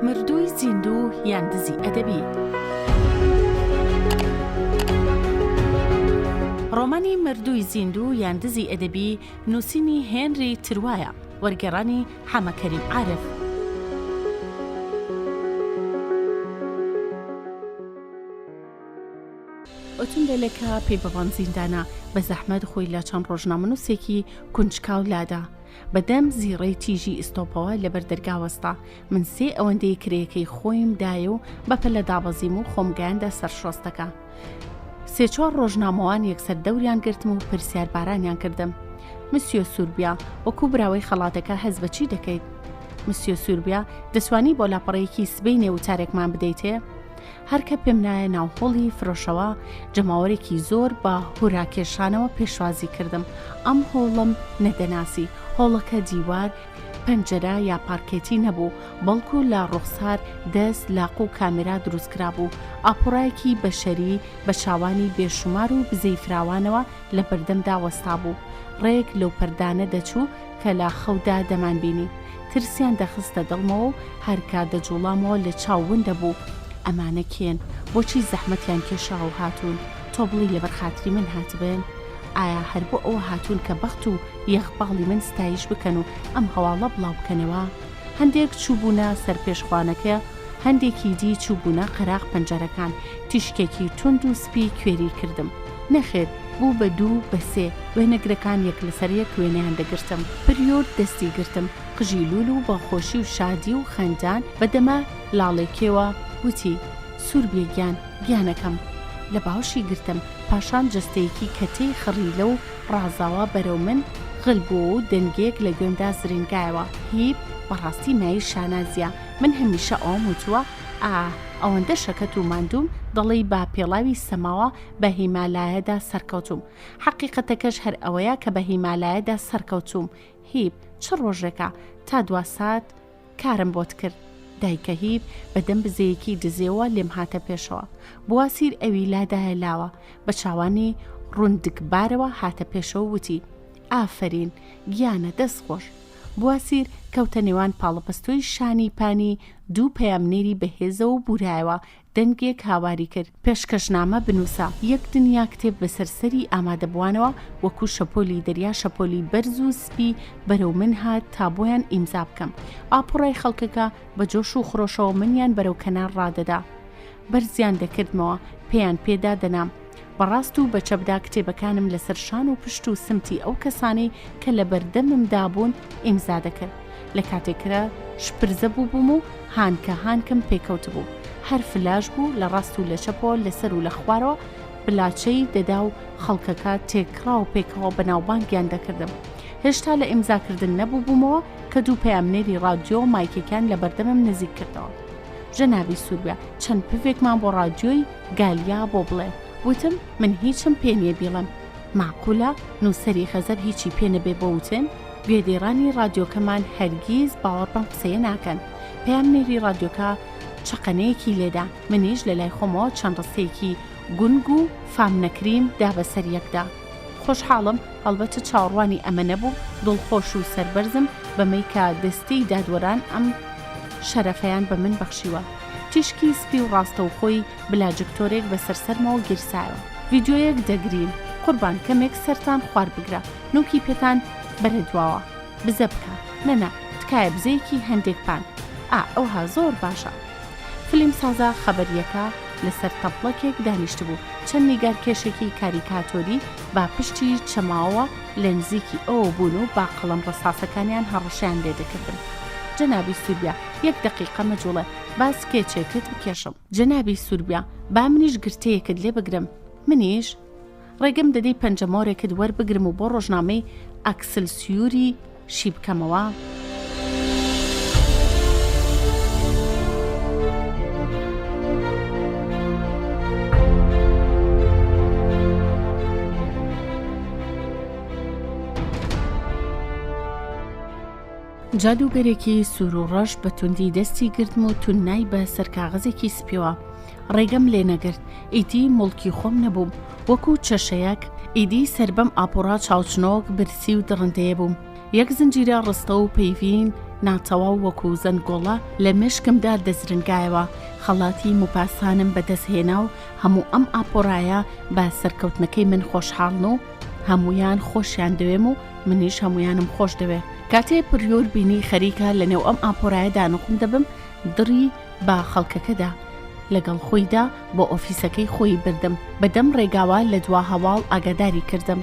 مردووی زیندوو یان دزی ئەدەبی. ڕۆمانی مردووی زیندوو یان دزی ئەدەبی نووسینی هێنری تروایە، وەرگێڕانی حەمە کەریم عارف. ئۆتۆمبێلەکە پێی بە بەنزین دانا، بە زەحمەت خۆی لە چەند ڕۆژنامەنووسێکی کونجکاو لادا. بە دەم زیڕەی تیژی ئیستۆپەوە لەبەر دەرگا وەستا. من سێ ئەوەندەی کرێیەکەی خۆیم دایێ و بە پەلە دابەزیم و خۆم گەیاندە سەر شۆستەکە. سێ چوار ڕۆژنامەوان یەکسەر دەوریان گرتم و پرسیار بارانیان کردم. مسیۆ سوربیا، وەکوو براوەی خەڵاتەکە هەست بە چی دەکەیت؟ مسیۆ سوربیا، دەتوانی بۆ لاپەڕەیەکی سبەینێ وتارێکمان بدەیتێ؟ هەر کە پێم نایە ناو هۆڵی فرۆشەوە، جەماوەرێکی زۆر بە هوراکێشانەوە پێشوازی کردم. ئەم هۆڵەم نەدەناسی. هۆڵەکە دیوار، پەنجەرە یا پارکێتی نەبوو، بەڵکو لە ڕوخسار، دەست، لاق و کامێرا دروست کرابوو. ئاپۆرایەکی بەشەری بە چاوانی بێشومار و بزەی فراوانەوە لە بەردەمدا وەستابوو. ڕێک لەو پەردانە دەچوو کە لە خەودا دەمانبینی. ترسیان دەخستە دڵمەوە و هەرکە دەجوڵامەوە لە چاو ون دەبوو. ئەمانە کێن؟ بۆچی زەحمەتیان کێشاوە و هاتوون؟ تۆ بڵێی لەبەر خاتری من هاتبن؟ ئایا هەر بۆ ئەوە هاتوون کە بەخت و یەخباڵی من ستایش بکەن و ئەم هەواڵە بڵاو بکەنەوە؟ هەندێک چووبوونە سەر پێشخوانەکە، هەندێکی دی چووبوونە قەراغ پەنجەرەکان، تیشکێکی توند و سپی کوێری کردم. نەخێر، بوو بە دوو، بە سێ، وێنەگرەکان یەک لەسەر یەک وێنەیان دەگرتم. پریورد دەستی گرتم، قژی لوول و بە خۆشی و شادی و خەندان بە دەمە لاڵێکێوە وتی، سووربیە گیان، گیانەکەم. لە باوەشی گرتم، پاشان جەستەیەکی کەتەی خڕیلە و ڕازاوە بەرەو من غل بووەوە و دەنگێک لە گوێمدا زرینگایەوە، هیپ، بەڕاستی مایەی شانازییە، من هەمیشە ئەوەم وتووە، ئاه، ئەوەندە شەکەت و ماندووم، دەڵێی بە پێڵاوی سەماوە بە هیمالایەدا سەرکەوتووم. حەقیقەتەکەش هەر ئەوەیە کە بە هیمالایەدا سەرکەوتووم. هیپ، چ ڕۆژێکە، تا دوا سات کارم بۆت کرد. دایکە هیپ بە دەم بزەیەکی دزێوە لێم هاتە پێشەوە. بواسیر ئەوی لادایە لاوە. بە چاوانی ڕوندکبارەوە هاتە پێشەوە و وتی، ئافەرین، گیانە دەست خۆش. بواسیر کەوتە نێوان پاڵەپەستۆی شانی پانی دوو پەیامنێری بەهێزەوە و بورایەوە، دەنگێک هاواری کرد، پێشکەشنامە بنووسە. یەک دنیا کتێب بەسەر سەری ئامادەبووانەوە وەکوو شەپۆلی دەریا شەپۆلی بەرز و سپی بەرەو من هات تا بۆیان ئیمزا بکەم. ئاپۆرای خەڵکەکە بە جۆش و خرۆشەوە منیان بەرەو کەنار ڕادەدا. بەرزیان دەکردمەوە، پێیان پێ دادەنام. بە ڕاست و بە چەپدا کتێبەکانم لەسەر شان و پشت و سمتی ئەو کەسانەی کە لە بەردەممدا بوون ئیمزا دەکرد. لە کاتێکرا شپرزە بووبووم و هانکە هانکم پێکەوتبوو. هەر فلاش بوو لە ڕاست و لە چەپەوە لە سەر و لە خوارەوە بلاچەی دەدا و خەڵکەکە تێکڕا و پێکەوە بەناوبانگیان دەکردم. هێشتا لە ئیمزاکردن نەبووبوومەوە کە دوو پەیامنێری ڕادیۆ مایکێکیان لە بەردەمم نزیک کردەوە. جەنابی سووربە چەند پڤێکمان بۆ ڕادیۆی گالیا بۆ بڵێ. وتم من هیچم پێ نییە بیڵێم. مەعقولە نووسەری غەزەب هیچی پێ نەبێ بۆ وتن؟ گوێدێڕانی ڕادیۆکەمان هەرگیز باوەڕ بەم قسەیە ناکەن. پەیامنێری ڕادیۆکە چەقەنەیەکی لێدا، منیش لە لای خۆمەوە چەند ڕستەیەکی گونگ و فامنەکریم دا بە سەر یەکدا. خۆشحاڵم، هەڵبەتە چاوەڕوانی ئەمە نەبووم، دڵخۆش و سەربەرزم بەمەی کە دەستەی دادوەران ئەم شەرەفەیان بە من بەخشیوە. تیشکی سپی و ڕاستەوخۆی بلاجکتۆرێک بەسەر سەرمەوە گیرسایەوە. ڤیدیۆیەک دەگرین. قوربان کەمێک سەرتان خوار بگرە. نوکی پێتان بەرە دواوە. بزە بکە. نە نا، تکایە بزەیەکی هەندێک پان. ئا، ئەوها زۆر باشە. فلیمسازە خەبەرییەکە لەسەر تەپڵەکێک دانیشتبوو، چەند نیگارکێشێکی کاریکاتۆری بە پشتی چەماوەوە لە نزیکی ئەوە بوون و بە قەڵەم ڕەساسەکانیان هەڕەشەیان لێ دەکردن. جەنابی سووربیا، یەک دەقیقە مەجووڵێ، با سکێچێکت بکێشم. جەنابی سووربیا، با منیش گرتەیەکت لێ بگرم. منیش؟ ڕێگەم دەدەی پەنجەمۆرێکت وەربگرم و بۆ ڕۆژنامەی ئەکسلسیوری شی بکەمەوە؟ جادووگەرێکی سوور و ڕەش بە توندی دەستی گرتم و توند نای بە سەر کاغەزێکی سپیەوە. ڕێگەم لێ نەگرت. ئیدی موڵکی خۆم نەبووم. وەکوو چەشەیەک ئیدی سەر بەم ئاپۆڕا چاوچنۆک، برسی و دڕندەیە بووم. یەک زنجیرە ڕستە و پەیڤین ناتەواو وەکوو زەنگۆڵە لە مێشکمدا دەزرنگایەوە. خەڵاتی موپاسانم بەدەست هێنا و هەموو ئەم ئاپۆرایە بە سەرکەوتنەکەی من خۆشحاڵن و هەموویان خۆشیان دەوێم و منیش هەموویانم خۆش دەوێ. کاتێ پریور بینی خەریکە لە نێو ئەم ئاپۆرایەدا نوقم دەبم، دڕی بە خەڵکەکەدا لەگەڵ خۆیدا بۆ ئۆفیسەکەی خۆیی بردم. بە دەم ڕێگاوە لە دوا هەواڵ ئاگاداری کردم.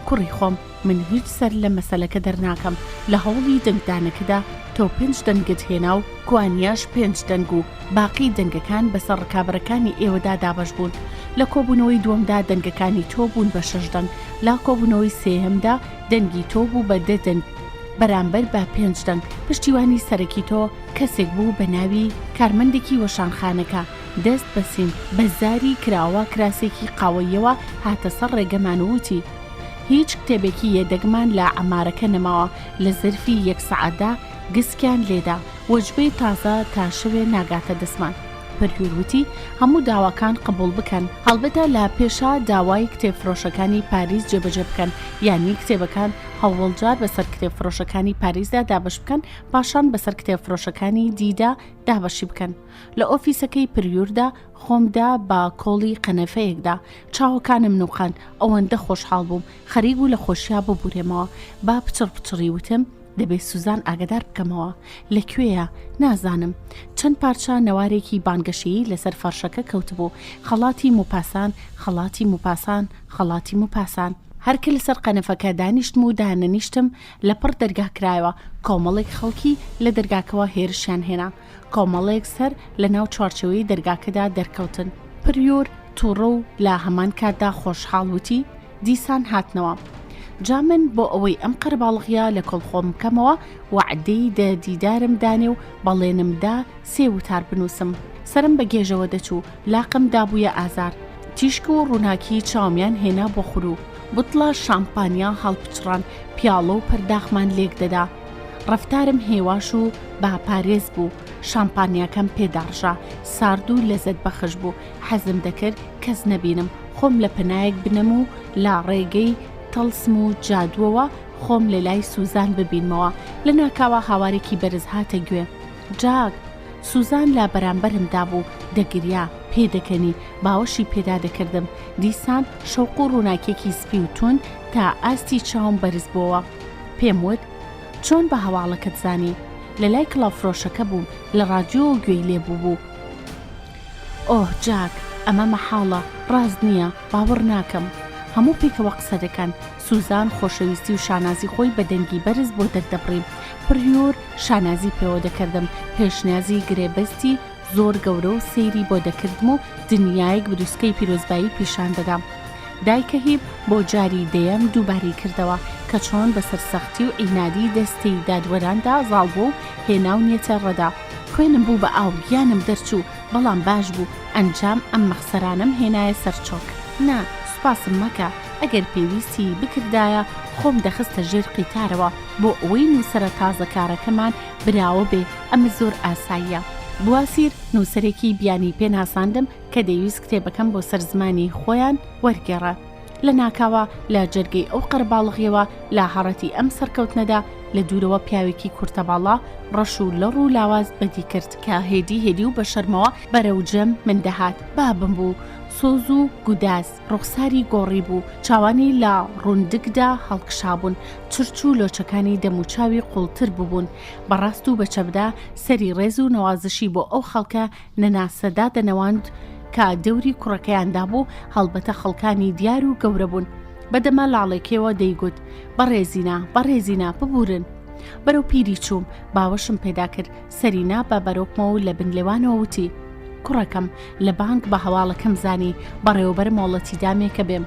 کوڕی خۆم، من هیچ سەر لە مەسەلەکە دەرناکەم، لە هەوڵی دەنگدانەکەدا تۆ پێنج دەنگت هێنا و کوانیاش پێنج دەنگ و باقی دەنگەکان بەسەر ڕکابەرەکانی ئێوەدا دابەش بوون. لە کۆبوونەوەی دووەمدا دەنگەکانی تۆ بوون بە شەش دەنگ، لە کۆبوونەوەی سێیەمدا دەنگی تۆ بوو بە دە دەنگ بەرامبەر بە پێنج دەنگ. پشتیوانی سەرەکی تۆ کەسێک بوو بە ناوی کارمەندێکی وەشانخانەکە، دەست بە سینگ، بە زاری کراوە کراسێکی قاوەییەوە هاتە سەر ڕێگەمان و وتی، هیچ کتێبێکی یەدەگمان لە عەمارەکە نەماوە، لە زەرفی یەک سەعاتدا گسکیان لێدا، وەجبەی تازە تا شەوێ ناگاتە دەستمان. پریور وتی، هەموو داواکان قبوڵ بکەن، هەڵبەتە لە پێشا داوای کتێبفرۆشەکانی پاریس جێبەجێ بکەن، یانی کتێبەکان هەوەڵجار بەسەر کتێبفرۆشەکانی پاریسدا دابەش بکەن، پاشان بەسەر کتێبفرۆشەکانی دیدا دابەشی بکەن. لە ئۆفیسەکەی پریوردا خۆم دا بە کۆڵی قەنەفەیەکدا، چاوەکانم نوقاند، ئەوەندە خۆشحاڵ بووم، خەریک بوو لە خۆشیا ببورێمەوە. بە پچڕ پچڕی وتم، دەبێ سوزان ئاگادار بکەمەوە. لە کوێیە؟ نازانم. چەند پارچە نەوارێکی بانگەشەیی لەسەر فەرشەکە کەوتبوو، خەڵاتی موپاسان، خەڵاتی موپاسان، خەڵاتی موپاسان. هەر کە لەسەر قەنەفەکە دانیشتم و دانەنیشتم، لەپڕ دەرگا کرایەوە، کۆمەڵێک خەڵکی لە دەرگاکەوە هێرشیان هێنا. کۆمەڵێک سەر لە ناو چوارچێوەی دەرگاکەدا دەرکەوتن. پریور تووڕە و لە هەمان کاتدا خۆشحاڵ وتی، دیسان هاتنەوە. جا من بۆ ئەوەی ئەم قەرەباڵغییە لە کۆڵ خۆم بکەمەوە، وەعدەی دە دیدارم دانێ و بەڵێنم دا سێ وتار بنووسم. سەرم بە گێژەوە دەچوو، لاقم دابوویە ئازار. تیشک و ڕووناکی چاومیان هێنا بۆ خوروو. بوتڵە شامپانیا هەڵپچڕان، پیاڵە و پەرداخمان لێک دەدا. ڕەفتارم هێواش و بە پارێز بوو، شامپانیاکەم پێ داڕژا، سارد و لەزەت بەخش بوو، حەزم دەکرد کەس نەبینم، خۆم لە پەنایەک بنەم و لە ڕێگەی تەڵسم و جادووەوە خۆم لە لای سوزان ببینمەوە، لە ناکاوا هاوارێکی بەرز هاتە گوێ، جاک! سوزان لە بەرامبەرمدا بوو، دەگریا، پێدەکەنی، باوەشی پێدا دەکردم، دیسان شەوق و ڕووناکیەکی سپی و توند تا ئاستی چاوم بەرز بۆوە. پێم وت، چۆن بە هەواڵەکەت زانی؟ لە لای کڵاوفرۆشەکە بووم، لە ڕادیۆوە گوێی لێ بووبوو. ئۆه جاک، ئەمە مەحاڵە، ڕاست نییە، باوەڕ ناکەم. هەموو پێکەوە قسە دەکەن. سوزان خۆشەویستی و شانازی خۆی بە دەنگی بەرز بۆ دەردەبڕیم. پریور شانازی پێوە دەکردم، پێشنیازی گرێبەستی زۆر گەورە و سەیری بۆ دەکردم و دنیایەک بروسکەی پیرۆزبایی پیشان دەدام. دایکە هیب بۆ جاری دەیەم دووبارەی کردەوە کە چۆن بەسەر سەختی و عینادی دەستەی دادوەراندا زاڵ بووە و هێناونیەتە ڕەدا. خوێنم بوو بە ئاو، گیانم دەرچوو، بەڵام باش بوو، ئەنجام ئەم مەخسەرانەم هێنایە سەر چۆک. نا، سوپاسم مەکە، ئەگەر پێویستی بکردایە خۆم دەخستە ژێر قیتارەوە بۆ ئەوەی نووسەرە تازەکارەکەمان براوە بێ، ئەمە زۆر ئاساییە. بواسیر نووسەرێکی بیانی پێ ناساندم کە دەیویست کتێبەکەم بۆ سەر زمانی خۆیان وەرگێڕێ. لە ناکاوا لە جەرگەی ئەو قەرەباڵغییەوە لە هەڕەتی ئەم سەرکەوتنەدا لە دوورەوە پیاوێکی کورتەباڵا، ڕەش و لەڕ و لاواز بەدی کرد کە هێدی هێدی و بە شەرمەوە بەرەو جەم من دەهات. بابم بوو. سۆز و گوداز ڕوخساری گۆڕیبوو، چاوانی لە ڕوندکدا هەڵکشابوون، چرچ و لۆچەکانی دەموچاوی قووڵتر ببوون. بە ڕاست و بە چەپدا سەری ڕێز و نەوازشی بۆ ئەو خەڵکە نەناسە دادەنەواند کە دەوری کوڕەکەیان دابوو، هەڵبەتە خەڵکانی دیار و گەورە بوون. بە دەمە لاڵێکێوە دەیگوت، بەڕێزینە، بەڕێزینە، ببوورن. بەرەو پیری چووم، باوەشم پێدا کرد، سەری نا بە بەرۆکمەوە و لە بن لێوانەوە وتی، کوڕەکەم، لە بانک بە هەواڵەکەم زانی، بەڕێوەبەر مۆڵەتی دامێ کە بێم.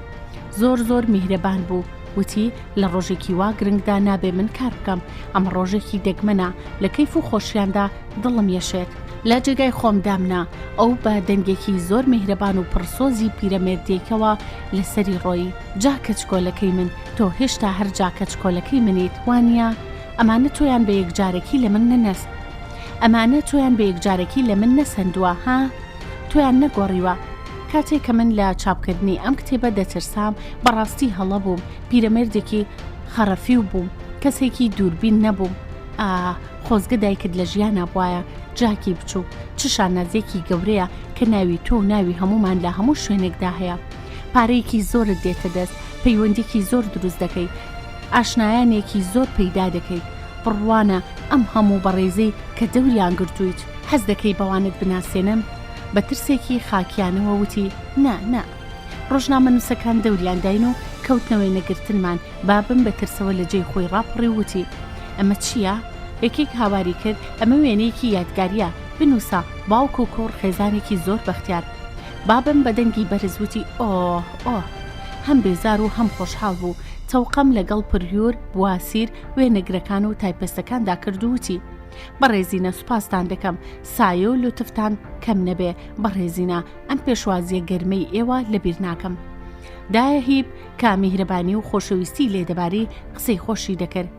زۆر زۆر میهرەبان بوو. وتی، لە ڕۆژێکی وا گرنگدا نابێ من کار بکەم. ئەمە ڕۆژێکی دەگمەنە. لە کەیف و خۆشیاندا دڵم یەشێت. لە جێگای خۆم دامنا. ئەو بە دەنگێکی زۆر میهرەبان و پڕ سۆزی پیرەمێردێکەوە لە سەری ڕۆیی. جا کەچکۆلەکەی من، تۆ هێشتا هەر جا کەچکۆلەکەی منیت، وا نییە؟ ئەمانە تۆیان بە یەکجارەکی لە من نەنەس. ئەمانە تۆیان بە یەکجارەکی لە من نەسەندووە، ها؟ تۆیان نەگۆڕیوە. کاتێ کە من لە چاپکردنی ئەم کتێبە دەترسام، بەڕاستی هەڵە بووم، پیرەمێردێکی خەڕەفیو بووم، کەسێکی دووربین نەبووم. ئاه، خۆزگە دایکت لە ژیانا بوایە، جاکی بچووک، چ شانازییەکی گەورەیە کە ناوی تۆ و ناوی هەموومان لە هەموو شوێنێکدا هەیە. پارەیەکی زۆرت دێتە دەست، پەیوەندییەکی زۆر دروست دەکەی، ئاشنایانێکی زۆر پەیدا دەکەیت. بڕوانە ئەم هەموو بەڕێزەی کە دەوریان گرتوویت. حەز دەکەی بەوانت بناسێنم؟ بە ترسێکی خاکیانەوە وتی، نا، نا. ڕۆژنامەنووسەکان دەوریان داین و کەوتنە وێنەگرتنمان، بابم بە ترسەوە لە جێی خۆی ڕاپەڕی و وتی، ئەمە چییە؟ یەکێک هاواری کرد، ئەمە وێنەیەکی یادگارییە، بنووسە، باوک و کوڕ خێزانێکی زۆر بەختیار. بابم بە دەنگی بەرز وتی، ئۆه، ئۆه. هەم بێزار و هەم خۆشحاڵ بوو. تەوقەم لەگەڵ پریور، بواسیر، وێنەگرەکان و تایپێستەکاندا کرد و وتی، بەڕێزینە سوپاستان دەکەم، سایە و لوتفتان کەم نەبێ، بەڕێزینە، ئەم پێشوازییە گەرمەی ئێوە لەبیر ناکەم. دایە هیب کە میهرەبانی و خۆشەویستی لێ دەباری قسەی خۆشی دەکرد.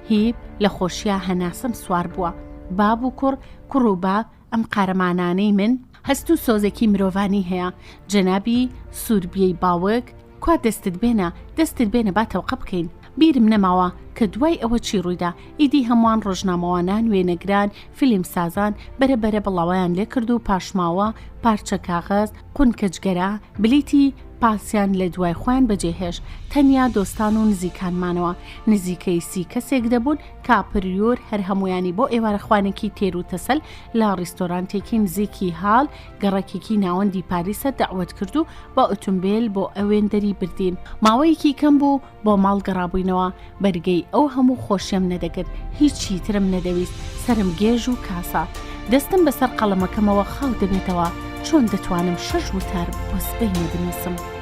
هیب لە خۆشیا هەناسەم سوار بووە. باب و کوڕ، کوڕ و باب، ئەم قارەمانانەی من، هەست و سۆزێکی مرۆڤانی هەیە. جەنابی سووربیەی باوک، کوا دەستت بێنە، دەستت بێنە با تەوقە بکەین. بیرم نەماوە کە دوای ئەوە چی ڕوویدا، ئیدی هەمووان ڕۆژنامەوانان، وێنەگران، فیلمسازان، بەرە بەرە بڵاوەیان لێکرد و پاشماوە، پارچە کاغەز، قونکە جگەرە، بلیتی پاسیان لە دوای خۆیان بەجێهێشت، تەنیا دۆستان و نزیکان مانەوە، نزیکەی سی کەسێک دەبوون کە پریور هەر هەموویانی بۆ ئێوارەخوانێکی تێر و تەسەل لە ڕیستۆرانتێکی نزیکی هال، گەڕەکێکی ناوەندی پاریسە دەعوەت کرد و بە ئوتومبێل بۆ ئەوێندەری بردین. ماوەیەکی کەم بوو بۆ ماڵ گەڕابووینەوە، بەرگەی ئەو هەموو خۆشیەم نەدەگرت، هیچی ترم نەدەویست، سەرم گێژ و کاسە. دەستم بەسەر قەڵەمەکەمەوە خاو دەبێتەوە، چۆن دەتوانم شەش وتار بۆ سبەینێ بنووسم؟